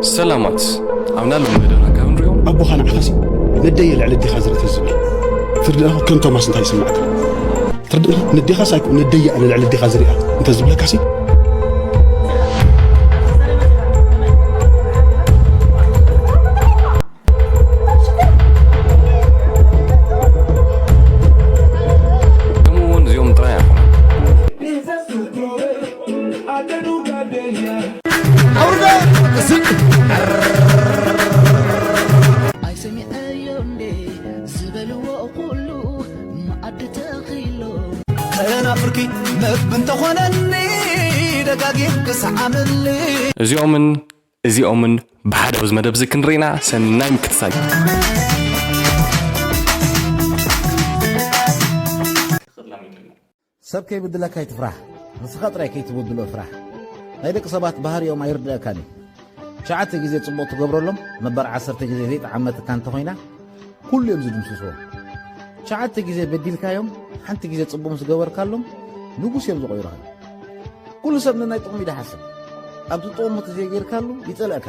ሰላማት፣ ኣብና ሎም መደብና ካብ ንሪኦም ኣቦኻ ንዓኻሲ ነደየ ልዕሊ ኣዴኻ ዝርኢ ተዝብል ፍርዲ ኣኹ ከም ቶማስ እንታይ ይስምዓካ? ፍርዲ ነዴኻስ ኣይኮ ነደየ ኣነ ልዕሊ ኣዴኻ ዝሪኣ እንተዝብለካሲ? ከምኡ እውን እዚኦም ጥራይ ኣይኮኑን። ኣይሰሚዐዮ እንዴ ዝበልዎ ኩሉ መኣዲ ተኺሎ። ተናፍርኪ መግቢ እንተኾነኒ ደጋጊም ክስዓመኒ። እዚኦምን እዚኦምን ብሓደ ኣብዚ መደብ እዚ ክንርኢና ሰናይ ምክትታል። ሰብ ከይብድለካ ኣይትፍራሕ፣ ንስኻ ጥራይ ከይትብድሎ ፍራሕ። ናይ ደቂ ሰባት ባህሪኦም ኣይርድኣካን እዩ። ትሽዓተ ግዜ ጽቡቕ ትገብረሎም፣ መበል ዓሰርተ ግዜ ዘይጠዓመትካ እንተኾይና፣ ኩሉ እዮም ዝድምስስዎ። ትሽዓተ ግዜ በዲልካዮም፣ ሓንቲ ግዜ ጽቡቕ ምስ ገበርካሎም፣ ንጉስ እዮም ዝቕይሩኻ። ኩሉ ሰብ ነናይ ጥቕሙ እዩ ዝሓስብ። ኣብቲ ጥቕሙ እንተዘይጌርካሉ ይጸልእካ፣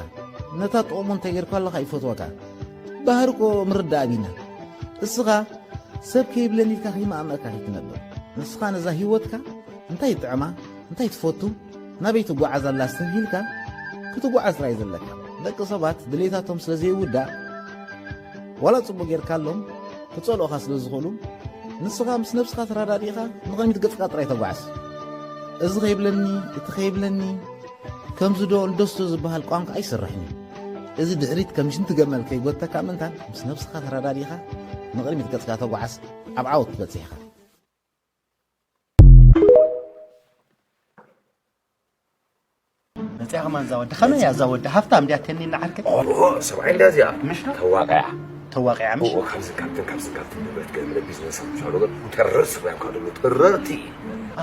ነታ ጥቕሙ እንተጌርካለኻ ይፈትወካ። ባህሪ እኮ ምርዳእ ኣቢና። እስኻ ሰብ ከይብለኒ ኢልካ ከይመኣመእካ ከይትነብር። ንስኻ ነዛ ህይወትካ እንታይ ይጥዕማ፣ እንታይ ትፈቱ፣ ናበይ ትጓዓዝ ኣላ ኣስተብሂልካ ክትጓዓዝ ጥራይ ዘለካ። ደቂ ሰባት ድሌታቶም ስለ ዘይውዳእ፣ ዋላ ጽቡቕ ጌርካሎም ክጸልኡኻ ስለ ዝኽእሉ፣ ንስኻ ምስ ነብስኻ ተረዳዲእኻ ንቕድሚት ገጽካ ጥራይ ተጓዓዝ። እዚ ከይብለኒ፣ እቲ ከይብለኒ፣ ከምዚ ዶ እንደስቶ ዝበሃል ቋንቋ ኣይሰርሕን እዩ። እዚ ድሕሪት ከም ሽንቲ ገመል ከይጎተካ ምእንታን ምስ ነብስኻ ተረዳዲእኻ ንቕድሚት ገጽካ ተጓዓዝ፣ ኣብ ዓወት ትበጽሕ ኢኻ። መጽያ ከማን እዛ ወዲ ከመይ እያ እዛ ወዲ ሃፍታም ድያ ተኒና ዓርከይ? ኦሆ ሰብዓይ እንዳ እዚኣ ምሽ ዶ? ተዋቃያ ተዋቂዓ ምሽ? ኦሆ ካብዚ ካብትን ካብዚ ካብትን ንብረት ገለ ቢዝነስ ኣብ ሻሎ ግን ተረር ስራይ ካብ ደሎ ተረርቲ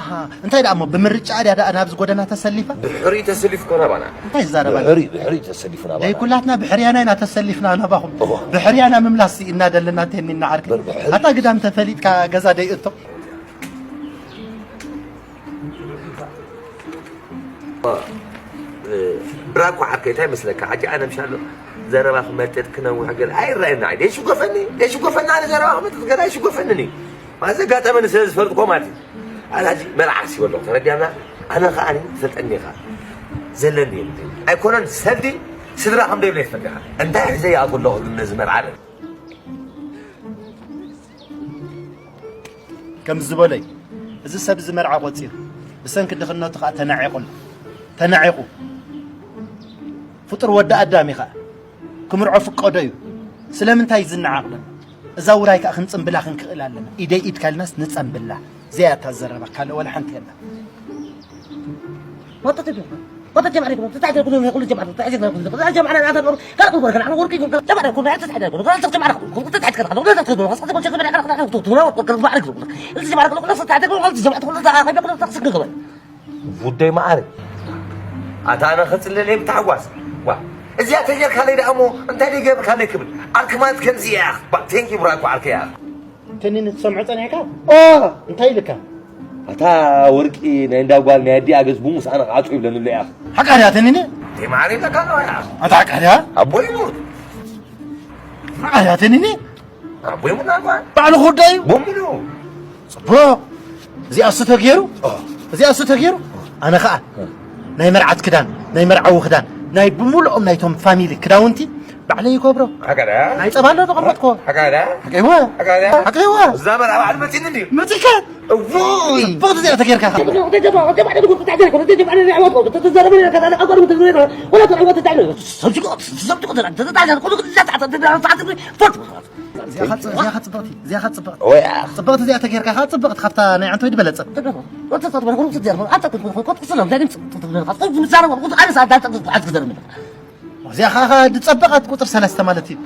ኣሃ እንታይ ደኣ እሞ ብምርጫ ድያ ደኣ ናብዚ ጎደና ተሰሊፋ? ብሕሪ ተሰሊፍ ኮና ባና እንታይ ዝዛረባ? ብሕሪ ብሕሪ ተሰሊፉና ባና ደይ ኩላትና ብሕርያና ኢና ተሰሊፍና ናባኹም እዋ። ብሕርያና ምምላስ እናደለና ተኒና ዓርከይ በር ብሕሪ ኣታ ግዳም ተፈሊጥካ ገዛ ደይ እቶ ብራኮ ዓርከይ እንታይ መስለካ? ሕጂ ኣነ ምሻሎ ዘረባ ክመጥጥ ክነውሕ ገለ ኣይረኣየና። ደይሽጎፈኒ ደይሽጎፈኒ ኣነ ዘረባ ክመጥጥ ገለ ኣይሽጎፈንን እዩ። ማለት ዘጋጠመኒ ስለ ዝፈልጥኮ ማለት እዩ። ኣነ ሕጂ መርዓ ሲበሎ ተረዲያና። ኣነ ከኣ ትፈልጠኒ ኢኻ ዘለኒ ኣይኮነን ሰልዲ ስድራ ከም ደይብለ ይፈልጥ ኢኻ። እንታይ ሕዘ ይኣቱ ኣለኹ ግን ነዚ መርዓ ከምዚ ዝበሎ እዩ። እዚ ሰብ እዚ መርዓ ቆጺሩ ብሰንኪ ድኽነቱ ከኣ ተናዒቑ ኣሎ። ተናዒቑ። ፍጡር ወዲ ኣዳም እዩ ከኣ። ክምርዖ ፍቀዶ እዩ። ስለምንታይ እዩ ዝነዓቕ ዘሎ? እዛ ውራይ ከኣ ክንጽንብላ ክንክእል ኣለና። ኢደይ ኢድካ ኢልናስ ንጸንብላ። እዚኣ እያ እታ ዘረባ። ካልእ ዋላ ሓንቲ የላን። ጉዳይ መዓረ ኣታ ኣነ ክጽለል እየ ብታሕጓስ ዋ እዚኣ ተጌርካለይ ደኣ እሞ እንታይ ደይ ገብርካለይ ክብል ዓርኪ ማለት ከምዚ እያ ቴንኪ ብራኮ ዓርከይ እያ ተኒኒ ትሰምዖ ጸኒሕካ እንታይ ኢልካ ኣታ ወርቂ ናይ እንዳ ጓል ናይ ኣዲኣ ገዝ ብሙስ ኣነ ክዓጹ ይብለኒ ኣሎ እያ ሓቃ ድያ ተኒኒ ደይ መዓረ ይብለካ ኣለዋ እያ ኣታ ሓቃ ድያ ኣቦ ይሙት መዓረ ተኒኒ ኣቦ ይሙት ናጓ ባዕሉ ክውዳ እዩ ቦምሉ ጽቡቕ እዚኣ እሱ ተገይሩ እዚኣ እሱ ተገይሩ ኣነ ኸዓ ናይ መርዓት ክዳን ናይ መርዓዊ ክዳን ናይ ብምሉኦም ናይቶም ፋሚሊ ክዳውንቲ ባዕለይ ይገብሮ ናይ ጸባ ኣሎ ተቐመጥኮ ሓቀይወ ሓቀይወ እዛ መርዓ ባዕሉ መፂኒ እንድዩ መፂካ እውይ ጽቡቕቲ እዚኣ ተገይርካ እዚኣ ጽብቕቲ እዚኣ ጽብቕቲ እዚኣ ተገይርካ ከዓ ጽብቕቲ ካብታ ናይ ዓንተወይ ዝበለጸት እዚኣ ከዓ ዝጸበቐት ቁፅር ሰለስተ ማለት እዩ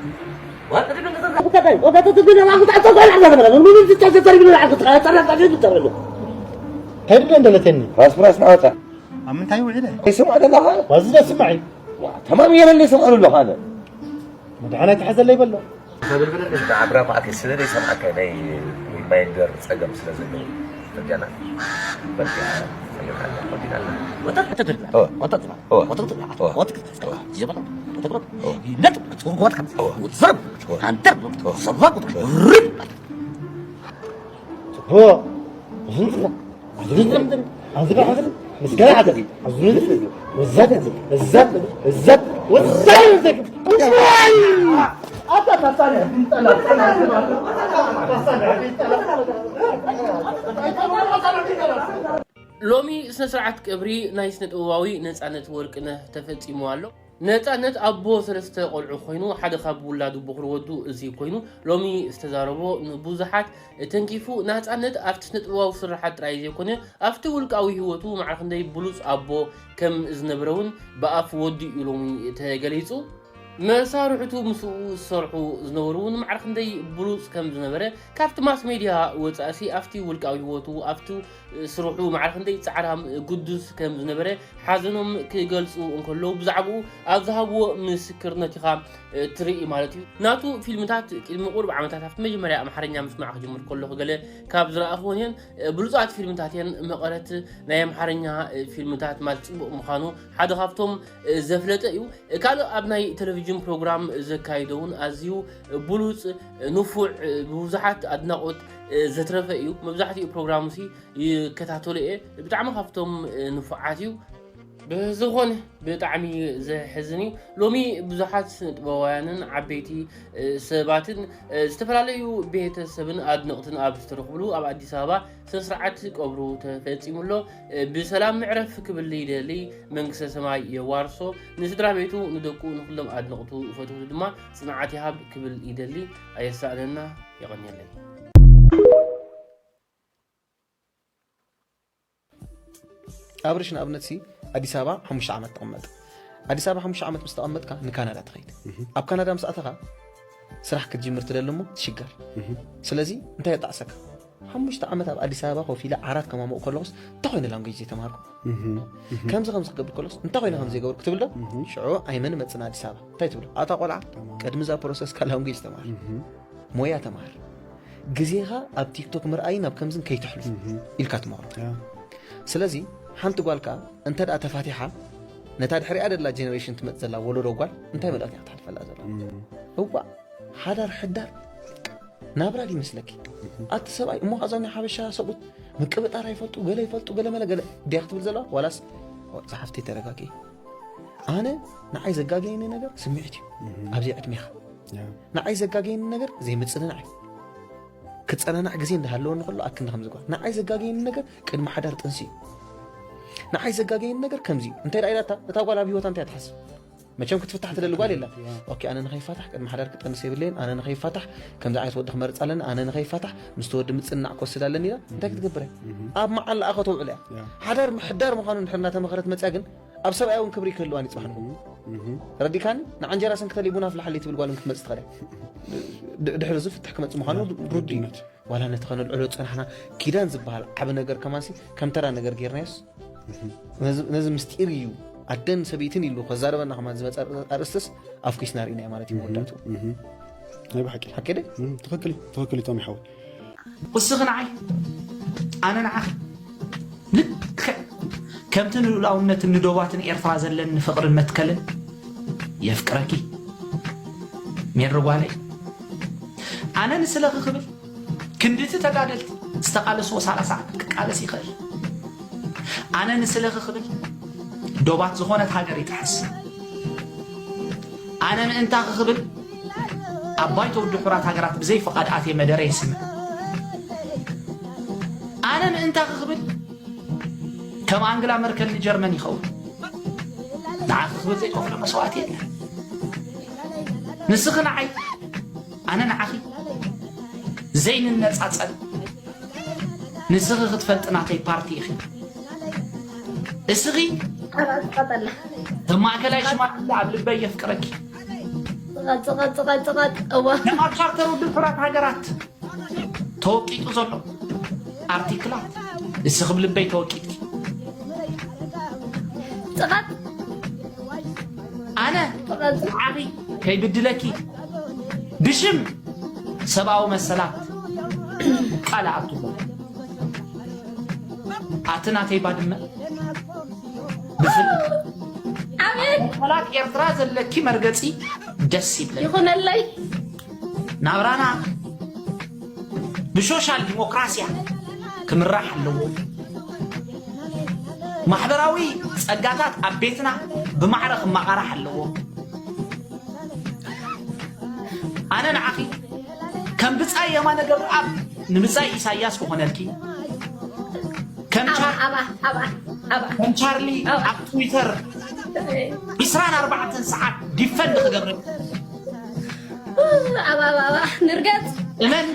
ከይድዶ እንደለተኒ ራስ ብራስ ናወጣ ኣብ ምንታይ ውዒለ ይስምዖ ዘለኻ ዋዚ ደስምዕ እዩ ተማም የለለ ይስምዖ ኣለኻ ኣነ መድሓን ኣይትሓዘለይ በሎ ንዓብራ ማእከል ስለ ዘይሰምዓካ ናይ ሪማይንደር ጸገም ስለ ዘለዎ በጃና በጃ ሎሚ ስነ ስርዓት ቀብሪ ናይ ስነ ጥበባዊ ነጻነት ወርቅነህ ተፈጺሙ ኣሎ። ነጻነት ኣቦ ሰለስተ ቆልዑ ኮይኑ፣ ሓደ ካብ ውላዱ በኹሪ ወዱ እዚ ኮይኑ፣ ሎሚ ዝተዛረቦ ንብዙሓት ተንኪፉ። ነጻነት ኣብቲ ስነ ጥበባዊ ስርሓት ጥራይ ዘይኮነ፣ ኣብቲ ውልቃዊ ህይወቱ ማዕረ ክንደይ ብሉጽ ኣቦ ከም ዝነበረ እውን ብኣፍ ወዱ እዩ ሎሚ ተገሊጹ። መሳርሕቱ ምስኡ ዝሰርሑ ዝነበሩ እውን ማዕረ ክንደይ ብሉጽ ከም ዝነበረ፣ ካብቲ ማስ ሜድያ ወጻእሲ ኣብቲ ውልቃዊ ህይወቱ፣ ኣብቲ ስርሑ ማዕረ ክንደይ ጻዕራም ግዱስ ከም ዝነበረ ሓዘኖም ክገልጹ እንከለዉ፣ ብዛዕባኡ ኣብ ዝሃብዎ ምስክርነት ኢኻ ትርኢ ማለት እዩ። ናቱ ፊልምታት ቅድሚ ቁሩብ ዓመታት ኣብቲ መጀመርያ ኣምሓርኛ ምስማዕ ክጅምር ከለኹ ገለ ካብ ዝረኣኽወን እየን። ብሉጻት ፊልምታት እየን። መቐረት ናይ ኣምሓርኛ ፊልምታት ማለት ጽቡቕ ምዃኑ ሓደ ካብቶም ዘፍለጠ እዩ። ካልእ ኣብ ናይ ቴሌቪዥን ፕሮግራም ዘካይዶ እውን ኣዝዩ ብሉጽ፣ ንፉዕ፣ ብብዙሓት ኣድናቖት ዘትረፈ እዩ። መብዛሕትኡ ፕሮግራሙሲ ይከታተሎ እየ። ብጣዕሚ ካብቶም ንፉዓት እዩ። ብዝኾነ ብጣዕሚ ዘሕዝን እዩ። ሎሚ ብዙሓት ስነ ጥበባውያንን ዓበይቲ ሰባትን ዝተፈላለዩ ቤተሰብን ኣድነቕትን ኣብ ዝተረኽብሉ ኣብ ኣዲስ ኣበባ ስነ ስርዓት ቀብሩ ተፈጺሙ ኣሎ። ብሰላም ምዕረፍ ክብል ይደሊ። መንግስተ ሰማይ የዋርሶ። ንስድራ ቤቱ፣ ንደቁ፣ ንኹሎም ኣድነቕቱ፣ ፈተውቱ ድማ ጽንዓት ይሃብ ክብል ይደሊ። ኣየሳእነና። የቐንየለይ። ኣብርሽ ንኣብነት ሲ ኣዲስ ኣበባ ሓሙሽተ ዓመት ተቐመጠ። ኣዲስ ኣበባ ሓሙሽተ ዓመት ምስ ተቐመጥካ ንካናዳ ትኸይድ። ኣብ ካናዳ ምስ ኣተኻ ስራሕ ክትጅምር ትደሊ እሞ ትሽገር። ስለዚ እንታይ የጣዕሰካ? ሓሙሽተ ዓመት ኣብ ኣዲስ ኣበባ ኮፍ ኢለ ዓራት ከማምቕ ከለኹስ እንታይ ኮይነ ላንጉጅ ዘይተማሃርኩ? ከምዚ ከምዚ ክገብር ከለኹስ እንታይ ኮይነ ከምዚ ዘይገበርኩ ትብል ዶ? ሽዑ ኣይመን መጽና ኣዲስ ኣበባ እንታይ ትብሎ? ኣታ ቆልዓ፣ ቅድሚ እዛ ፕሮሰስካ ላንጉጅ ተማሃር። ሞያ ተማሃር። ግዜኻ ኣብ ቲክቶክ ምርኣይን ኣብ ከምዝን ከይተሕልፎ ኢልካ ትመኽሮ። ስለዚ ሓንቲ ጓል ከኣ እንተ ደኣ ተፋቲሓ፣ ነታ ድሕሪኣ ደላ ጀነሬሽን ትመጽእ ዘላ ወለዶ ጓል እንታይ መልእኽቲ እያ ክትሓልፈላ ዘላ? እዋእ፣ ሓዳር ሕዳር ናብራ ድዩ ይመስለኪ? ኣቲ ሰብኣይ እሞ ካብዞም ናይ ሓበሻ ሰብኡት ምቅብጣር ኣይፈልጡ፣ ገለ ይፈልጡ፣ ገለ መለ ገለ ድያ ክትብል ዘለዋ? ዋላስ ዝሓፍተይ ተረጋግኢ። ኣነ ንዓይ ዘጋገየኒ ነገር ስምዒት እዩ። ኣብዚ ዕድሜኻ ንዓይ ዘጋገየኒ ነገር ዘይምጽንናዕ እዩ። ክጸናናዕ ግዜ እንዳሃለወኒ ከሎ ኣክንዲ ከም ዝጓል ንዓይ ዘጋገየኒ ነገር ቅድሚ ሓዳር ጥንሲ እዩ። ንዓይ ዘጋገየኒ ነገር ከምዚ እዩ። እንታይ ደኣ ኢላታ እታ ጓል ኣብ ህይወታ እንታይ ትሓስብ? መቸም ክትፍታሕ ትደሊ ጓል የላ። ኦኬ፣ ኣነ ንኸይፋታሕ ቅድሚ ሓዳር ክጠንስ የብለይን። ኣነ ንኸይፋታሕ ከምዚ ዓይነት ወዲ ክመርጽ ኣለኒ። ኣነ ንኸይፋታሕ ምስቲ ወዲ ምጽንናዕ ክወስድ ኣለኒ ኢላ እንታይ ክትገብር እያ? ኣብ መዓላኣ ከተውዕሎ እያ። ሓዳር ምሕዳር ምዃኑ እንድሕር እናተመኸረት መጽያ ግን ኣብ ሰብኣያ እውን ክብሪ ክህልዋን ይጽባሕ ንኹ። ረዲካኒ? ንዓንጀራ ሰንክተለይ ቡን ኣፍልሓለይ ትብል ጓል እውን ክትመጽእ ትኽእል እያ። ድ-፣ ድሕሪ እዚ ፍትሕ ክመጽእ ምዃኑ ርዱእ እዩ። ዋላ ነቲ ከነልዕሎ ዝጸናሕና ኪዳን ዝበሃል ዓቢ ነገር ከማንሲ ከም ተራ ነገር ጌርናዮስ፣ ነዚ፣ ነዚ ምስጢር እዩ ኣደን ሰበይትን ኢሉ ከዛረበና ከማን ዝመጸ ኣርእስትስ ኣፍኪስና ርኢናዮ ማለት እዩ መወዳእትኡ። ናይ ብሓቂ። ሓቂ ድዩ? ትኽክል እዩ፣ ትኽክል እዩ ቶሚ ሓወይ። ውስኺ ንዓይ፣ ኣነ ንዓኺ። ልክዕ ከምቲ ንልኡላውነትን ንዶባትን ኤርትራ ዘለኒ ፍቕርን መትከልን የፍቅረኪ። ሜሪ ጓለይ፣ ኣነ ንስለኺ ክብል ክንድቲ ተጋደልቲ ዝተቓለስዎ ሰላሳ ዓመት ክቃለስ ይኽእል። ኣነ ንስለኺ ክብል ዶባት ዝኾነት ሃገር ይጥሕስ። ኣነ ምእንታኺ ክብል ኣብ ባይቶ ውድብ ሕቡራት ሃገራት ብዘይ ፍቓድ ኣትየ መደረ የስምዕ። ኣነ ምእንታኺ ክብል ከም ኣንግላ መርከል ንጀርመን ይኸውን። ንዓኺ ክብል ዘይከፍሎ መስዋእቲ የለን። ንስኺ ንዓይ፣ ኣነ ንዓኺ ዘይንነጻጸል። ንስኺ ክትፈልጢ ናተይ ፓርቲ ኢኺ። እስኺ ኣብ ማእከላይ ሽማግለ ኣብ ልበይ የፍቅረኪ። ጽቐት፣ ጽቐት፣ ጽቐት፣ ጽቐት። እዋ። ኣብ ቻርተር ውድብ ሕቡራት ሃገራት ተወቂጡ ዘሎ ኣርቲክላት፣ እስኺ ብልበይ ተወቂጥኪ። ጽቐት። ኣነ ጽቐት። ንዓኺ ከይብድለኪ ብሽም ሰብኣዊ መሰላት ቃል ኣኣቱ። ኣቲ ናተይ ባድመ ብፍል ኣሜን መላት ኤርትራ ዘለኪ መርገፂ ደስ ይብለኒ። ይኹነለይ። ናብራና ብሶሻል ዲሞክራሲያ ክምራሕ ኣለዎ። ማሕበራዊ ፀጋታት ኣብ ቤትና ብማዕረ ክመቓራሕ ኣለዎ። ኣነ ንዓኺ ከም ብፃይ የማነ ገብረኣብ ንብፃይ ኢሳያስ ክኾነልኪ ከም ቻር- ኣባ ኣባ ኣባ ከም ቻርሊ ኣብ ትዊተር ዒስራን ኣርባዕተን ሰዓት ዲፈንድ ክገብረልኪ ኣባ ኣባ ኣባ ንርገጽ እመን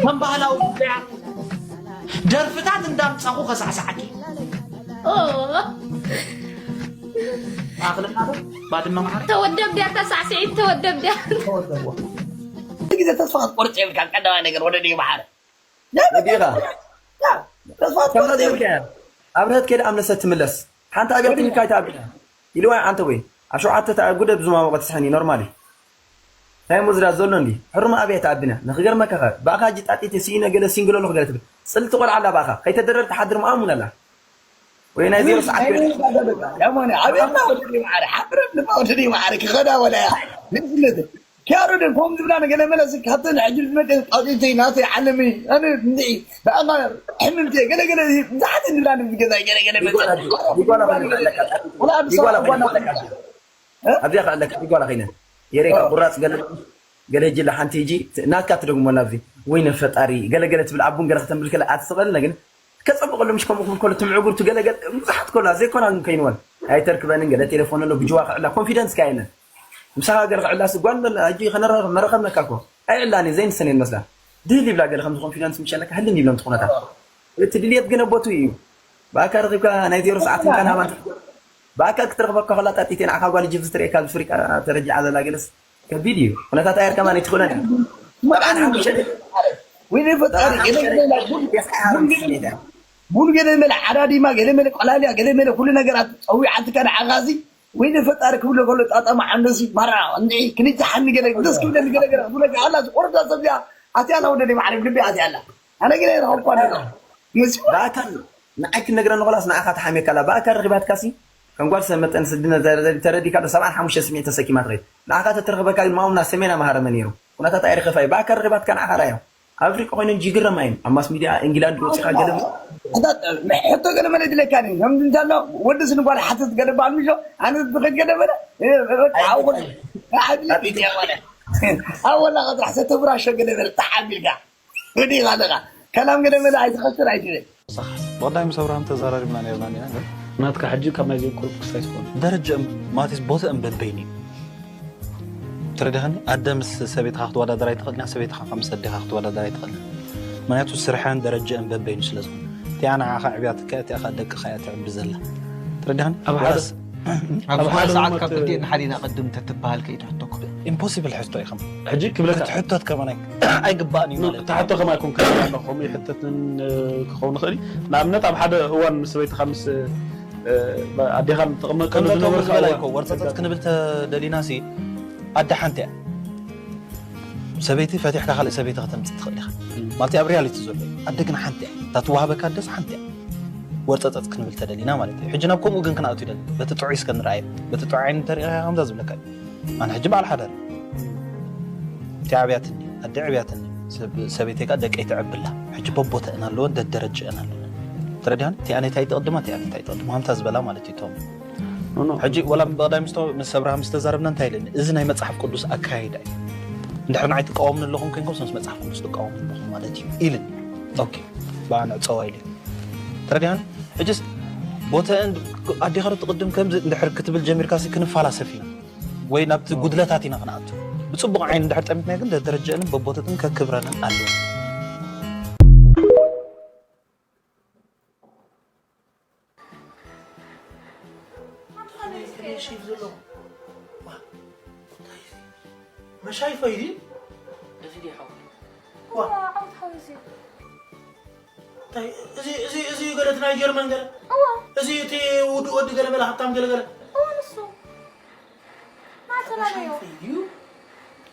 ከም ባህላዊ ጉዳያት ደርፍታት እንዳምጻኹ ከሳዕሳዓኪ ኦ ኣኽልና ዶ ባድመ ማዕረ ተወደብ ድያ ተሳዕስዒት ተወደብ ድያ ተወደብዎ ግዜ ተስፋ ክትቆርፅ የብልካ ቀዳማይ ነገር ወደ ድዩ ማዕረ ወዲኻ ተስፋ ክትቆርፅ የብልካ ኣብርሀት ከይደ ኣምለሰት ትምለስ ሓንቲ ኣብያ ትንካ ኣይተኣብላ ኢልዋ ኣንተ ወይ ኣብ ሸውዓተ ተኣጉደ ብዙ ማሞቀ ትስሕኒ ኖርማል እዩ እንታይ ሙዝዳ ዘሎ እንዲ ሕሩም ኣብያ ተኣብና ንክገርመካ ከ ብኣኻ ጅጣጢት ስኢነ ገለ ሲንግሎ ኣለኹ ገለ ትብል ፅልቲ ቆልዓ ኣላ ብኣኻ ከይተደረር ተሓድር ምኣሙን ኣላ ወይ ናይ ዜሮ ሰዓት ያሞነ ኣቤትና ወደ ድዩ ማዕረ ሓብረት ድማ ወደ ድዩ ማዕረ ክኸዳ ወደ ንግነት ኪያሩ ደ ኮም ዝብላ ነገለ መለስ ካብተን ሕጂ ዝመደ ጣጢተይ ናተይ ዓለመይ ኣነ እንዲ ብኣማ ሕምምቲ ገለገለ ብዙሓት እንብላ ንብገዛ ገለገለ መ ይጓላ ይጓላ ይጓላ ይጓላ ኣብዚኣ ከኣለካ ይጓላ ከይነ የሬካ ቁራፅ ገለ ገለ ጅላ ሓንቲ ሂጂ ናትካ ትደግሞ ናብዚ ወይነ ፈጣሪ ገለገለ ትብል ኣቡን ገለ ከተንብል ከለ ኣትስቐልና ግን ከፀብቐሉ ምሽ ከምኡ ክብል ከሎ ትምዕጉርቱ ገለገለ ብዙሓት ከሎ ዘይኮና ግን ከይንወን ኣይተርክበንን ገለ ቴሌፎን ኣሎ ብጅዋ ክዕላ ኮንፊደንስ ካየነ ምሳኻ ገለ ክዕላ ስጓን በላ ሕጂ ከነራኸብ መረኸብነካ ኮ ኣይዕላኒ ዘይንሰን የን መስላ ድህል ይብላ ገለ ከምዚ ኮንፊደንስ ምሸለካ ህልን ይብሎም ትኹነታት እቲ ድልየት ግን ኣቦቱ እዩ ብኣካ ረኺብካ ናይ ዜሮ ሰዓት እንካን ሃባን ብኣካ ክትረኽበካ ከላ ጣጢቴ ንዓኻ ጓል ጅብዚ ትርእየካ ብፍሪቃ ተረጃዓ ዘላ ገለስ ከቢድ እዩ ኩነታት ኣየር ከማን ኣይትኽእሎን እያ ወይኔ ፈጣሪ ገለገለ ቡን ገለመለ ዓዳዲማ ገለመለ ቆላሊያ ገለመለ ኩሉ ነገራት ፀዊዓትካ ንዓኻዚ ወይኔ ፈጣሪ ክብሎ ከሎ ጣጣማ ዓንደዚ ማራ እንዲ ክንይቲ ሓኒ ገለ ደስ ክብለኒ ገለገለ ክብለካ ኣላ ዝቆርዳ ሰብ እዚኣ ኣትያላ ወደ ማዕረግ ልቢ ኣትያላ ኣነ ገለ ረኸብኳ ነዛ መሲዋ ብኣካል ንዓይ ክነግረኒ ኾላስ ንዓኻ ተሓሚየካ ኣላ ብኣካል ረኺባትካሲ ከም ጓል ሰብ መጠን ስድነ ተረዲካ ዶ ሰብዓን ሓሙሽተ ስሚዒት ተሰኪማ ትኸይድ ንዓኻ ተትረኽበካ ግን ማኡም ናብ ሰሜን ኣምሃረመ ነይሩ ኩነታት ኣይርኸፋ እዩ ብኣካል ረኺባትካ ንዓኻ ራዮ ኣብ ኣፍሪቃ ኮይነን ጅግረማ እየን ኣብ ማስ ሚድያ ኢንግላንድ ወፂኻ ገለ ሕቶ ገለ መለ ድለካ ከም እንተሎ ወዲ ስንጓል ሓተት ገለ በሃል ምሾ ኣነ ዝኸድ ገለ በለ ኣብ ወላ ከጥራሕ ሰተብራሾ ገለ በለ ተሓቢልካ ወዲኻ ኣለኻ ከላም ገለ መለ ኣይትኸስር ኣይትብል ብቐዳሚ ምስ ኣብርሃም ተዘራሪብና ነርና ኢና ግን ናትካ ሕጂ ካብ ናይ ዘይቁሩብ ክስታይ ዝኾነ ደረጃ ማለትስ ቦታ እምበበይኒ ትረዳኸኒ ኣደ ምስ ሰበይትኻ ክትወዳደር ኣይትኽእልና ሰበይትኻ ምስ ኣዴኻ ክትወዳደር ኣይትኽእልና ምክንያቱ ስርሐን ደረጃ እምበበይኑ ስለ ዝኾነ እቲኣ ንዓኻ ዕብያትካ እቲኣ ደቅኻ እያ ትዕቢ ዘላ ትረዳኸኒ ኣብ ሓደ ኣብ ሓደ ሰዓት ካብ ክልቲኤን ሓዲና ቅድም ተትበሃል ከይትሕቶ ክብል ኢምፖሲብል ሕቶ ኢኹም ሕጂ ክብለካ ክትሕቶት ከማን ኣይግባእን እዩ ማለት ተሓቶ ከማይ ኮን ከለኹም ይሕተትን ክኸውን ይኽእል እዩ ንኣብነት ኣብ ሓደ እዋን ምስ ሰበይትኻ ምስ ኣዴኻ ትቕመጠሉ ከምቶም ዝነበርካ ዝበላ እዋን ይኮ ወርፀፀት ክንብል ተደሊና ሲ ኣደ ሓንቲ እያ ሰበይቲ ፈቲሕካ ካልእ ሰበይቲ ከተምፅእ ትኽእል ኢኻ ማለት ኣብ ሪያሊቲ ዘሎ እዩ ኣደ ግን ሓንቲ እያ እታ ትዋሃበካ ኣደስ ሓንቲ እያ ወርፀፀት ክንብል ተደሊና ማለት እዩ ሕጂ ናብ ከምኡ ግን ክንኣቱ ይደሊ በቲ ጥዑይ እስከ ንረኣየ በቲ ጥዑይ ዓይኒ ተሪእኻ ከምዛ ዝብለካ እዩ ኣነ ሕጂ በዓል ሓዳር እቲ ዓብያትኒ ኣደ ዕብያትኒ ሰብ- ሰበይተይ ከዓ ደቀይ ትዕብላ ሕጂ በቦተአን ኣለወን ደደረጀአን ኣለወን ተረዲሃን እቲኣነይ ታይ ትቕድማ እቲኣነይ ታይ ትቕድማ ከምታ ዝበላ ማለት እዩ ቶም ሕጂ ወላ ብቐዳይ ምስ ምስ ኣብርሃም ዝተዛረብና እንታይ ኢለኒ እዚ ናይ መፅሓፍ ቅዱስ ኣካይዳ እዩ እንድሕር ንዓይ ትቃወምኒ ኣለኹም ኮይንኩም ምስ መፅሓፍ ቅዱስ ትቃወሙ ኣለኹም ማለት እዩ ኢልን ኦኬ ብኣ ንዕፀዋ ኢለ ተረዲሃን ሕጅስ ቦተአን ኣዴኻዶ ትቕድም ከምዚ እንድሕር ክትብል ጀሚርካ ክንፋላሰፍ ኢና ወይ ናብቲ ጉድለታት ኢና ክንኣቱ ብፅቡቕ ዓይን እንድሕር ጠሚትና ግን ደረጀአንን በቦተትን ከክብረንን ኣለዎ መሻይ ፈይዲ እዚ ድዩ ሓወይ? ዋ ዓውት ሓወይ እዚ እንታይ እዚ እዚ እዚ ገለ እቲ ናይ ጀርመን ገለ እዋ እዚ እቲ ውዱ ወዲ ገለ መለ ሃብታም ገለ ገለ እዋ ንሱ ናተላለዮ መሻይ ፈይዲዩ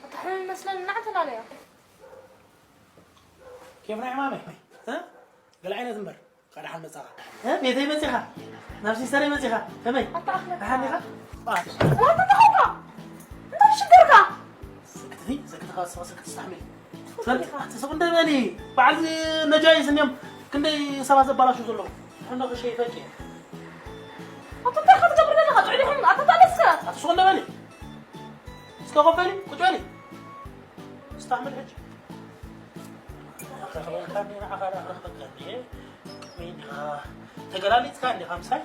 እታ ሕምም መስለኒ ናተላለዮ ኬፍ ናይ ሕማመይ፣ እ? ገለ ዓይነት እምበር፣ ኸኣ ደሓን መጻኻ። እ? ቤተይ መጺኻ፣ ናብ ሲስተረይ መጺኻ፣ ከመይ? ኣታ ኣኽለካ። ደሓን ዲኻ? ዋ። ዋታ ተኸውካ። እንታይ ሽገርካ? ሰክትቲ፣ ሰክትኻ፣ ሰክት ስታሕሚል። ትፈልጢ ዲኻ? ኣቲ ስቕ እንደ በሊ፣ በዓል ነጃይስ እንዲዮም ክንደይ ሰባት ዘባላሹ ዘለዉ። ሕንዶ ክሸይ ፈቂ። ኣታ እንታይ ኢኻ ትገብር ዘለኻ? ጥዑይ ዲኹም? ኣታ ተለስከ። ኣቲ ስቕ እንደ በሊ። እስከ ኮፍ በሊ፣ ቁጭ በሊ። ስታሕሚል ሕጂ። ክረኽበካ እንዲየ፣ ንዓኻ ደኣ ክረኽበካ እንዲየ። ከመይ እንዲኻ? ተገላሊጽካ እንዲኻ ምሳይ?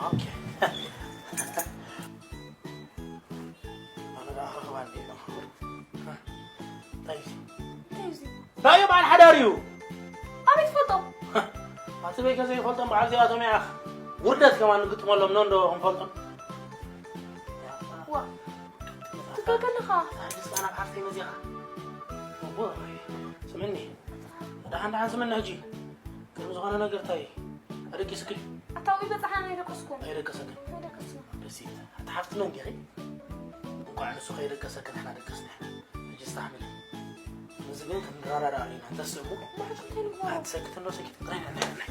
ኦኬ። ኣነ ደኣ ክረኽባ እንዲየ ኣለኹ። እንታይ እዩ? እንታይ እዩ እዚ? ራእዩ በዓል ሓዳር እዩ። ኣበይ ትፈልጦ? ኣቲ በይ ከዘይፈልጦም በዓል እዚኣቶም እያ። ውርደት ከማን ንግጥመሎም ነው እንዶ ክንፈልጦም። ዋ ትጋገ ኣለኻ። ኣንስ ኣና ዓርሰይ መዚኻ። እቦ ስምኒ። ደሓን ደሓን ስምኒ ሕጂ። ከም ዝኾነ ነገር እንታይ ኣደቂስኪ? ኣታዊ በጻሓ ናይ ደቀስኩም። ኣይደቀሰክን። ናይ ደቀስኩም። ደስ ይብል። ኣቲ ሓፍቲ መን ዲኺ? እንኳዕ ንሱ ከይደቀሰክን ንሕና ደቀስና። ሕጂ ስታሕምሊ። እዚ ግን ክንረዳዳእ ኣለና። እንተስ እሞ። ማሕጂ እንታይ ንግበሮ? ኣቲ ሰክት እንዶ ሰኪት። ናይ ናይ ናይ።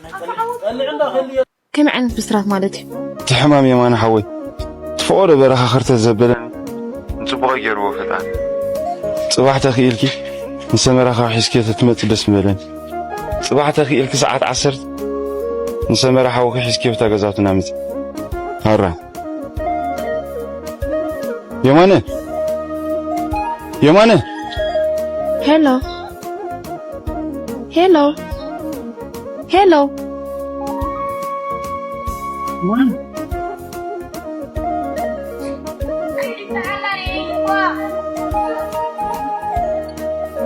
ናይ ኣታ ዓወት ጠልዕ እንዶ ክህልዮ። ከመይ ዓይነት ብስራት ማለት እዩ? እቲ ሕማም የማነ ሓወይ እቲ ፈቖዶ በረኻ ኸርተት ዘበለኒ ንጽቡቐይ ገይርዎ ፈጣሪ። ጽባሕ ተኽኢልኪ ንሰመራ ካብ ሒዝክዮ ተትመጺ ደስ ምበለኒ። ጽባሕ ተኽኢልኪ ሰዓት ዓሰርተ ንሰመራ ሓውኺ ሒዝክዮ ብታ ገዛውትና ምጺ። ሃራ። የማነ የማነ ሄሎ ሄሎ ሄሎ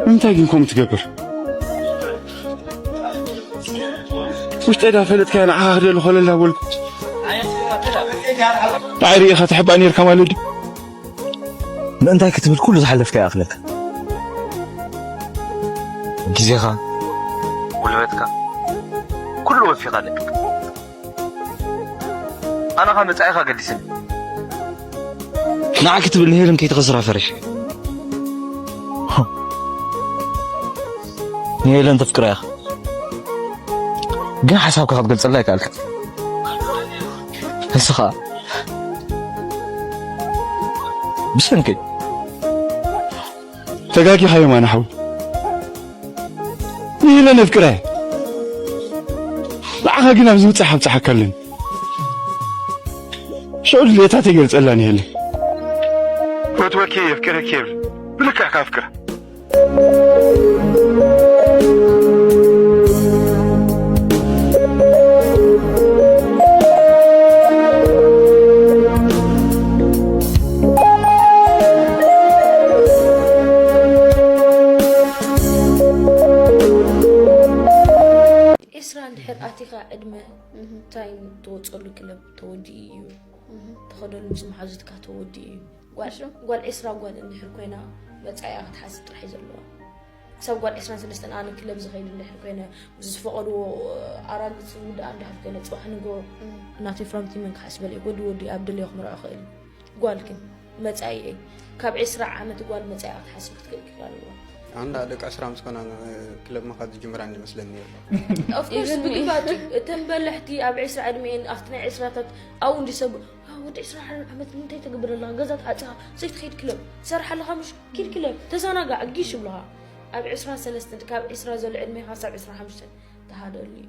እንታይ ግን ከምኡ ትገብር? ውሽጠይ ዳ ፈለጥካያ ንዓኻ ክደሊ ኮለል ዳ በልኩ። ንዓይ ርኢኻ ትሕባእ ነይርካ ማለት ድዩ? ምእንታይ ክትብል ኩሉ ዝሓለፍካዮ ይኣኽለካ። ግዜኻ፣ ጉልበትካ፣ ኩሉ ወፊኻ ኣለካ። ኣነ ኸኣ መጻኢኻ ገዲስኒ። ንዓ ክትብል ንሄለን ከይትኸስራ ፈሪሐ። ንሄለን ተፍቅራ ኢኻ። ግን ሓሳብካ ክትገልጸላ ኣይከኣልካ። ንስኻ ብሰንከይ ተጋጊኻ የማነ ሓው። ንሄለን ኣፍቅራ እየ። ንዓኻ ግን ኣብዚ ምብጻሕ ኣብጽሓካ ኣለኒ። ሽዑ ድሌታተይ ይገልጸላ ንሄለን። ፈትወኪ እየ፣ የፍቅረኪ እየ ብል። ብልክዕ ከፍቅራ። ዒስራ እንድሕር ኣቲኻ ዕድመ ታይም ትወፀሉ ክለብ ተወዲኡ እዩ። ተኸደሉ ምስ መሓዙትካ ተወዲኡ እዩ። ጓል ዒስራ ጓል እንድሕር ኮይና መፃኢኣ ክትሓስብ ጥራሕ እዩ ዘለዋ። ክሳብ ጓል ዒስራን ሰለስተን ኣነ ክለብ ዝኸይድ እንድሕር ኮይነ ምስ ዝፈቐድዎ ኣራግፅ ውድኣ እንድሕር ኮይነ ፅባሕ ንጎ እናተይ ፍራምቲ መን ክሓስበል እየ ወዲ ወዲ ኣብ ደልዮ ክምርዖ ክእል እዩ። ጓል ግን መጻኢኤይ ካብ ዕስራ ዓመት ጓል መጻኢኣ ክትሓስብ ክትክእል ክኢላ ኣለዋ። ኣንዳ ደቂ ዕስራ ምስ ኮና ክለብ ምኻድ ዝጅምራ እንዲ መስለኒ ነይሩ። Of course ብግባጭ እተን በላሕቲ ኣብ ዕስራ ዕድሜኤን ኣብቲ ናይ ዕስራታት ኣብኡ እንዲ ሰብ "ዋው ወዲ ዕስራ ሓደ ዓመት እንታይ ተገብር ኣለኻ ገዛ ተዓጺኻ ዘይትኸይድ ክለብ ትሰርሕ ኣለኻ ምሽ ኪድ ክለብ ተዘናጋዕ ጊሽ ይብሉኻ ኣብ ዕስራ ሰለስተ ካብ ዕስራ ዘሎ ዕድሜኻ ሳብ ዕስራ ሓሙሽተ ተሃደሉ እዩ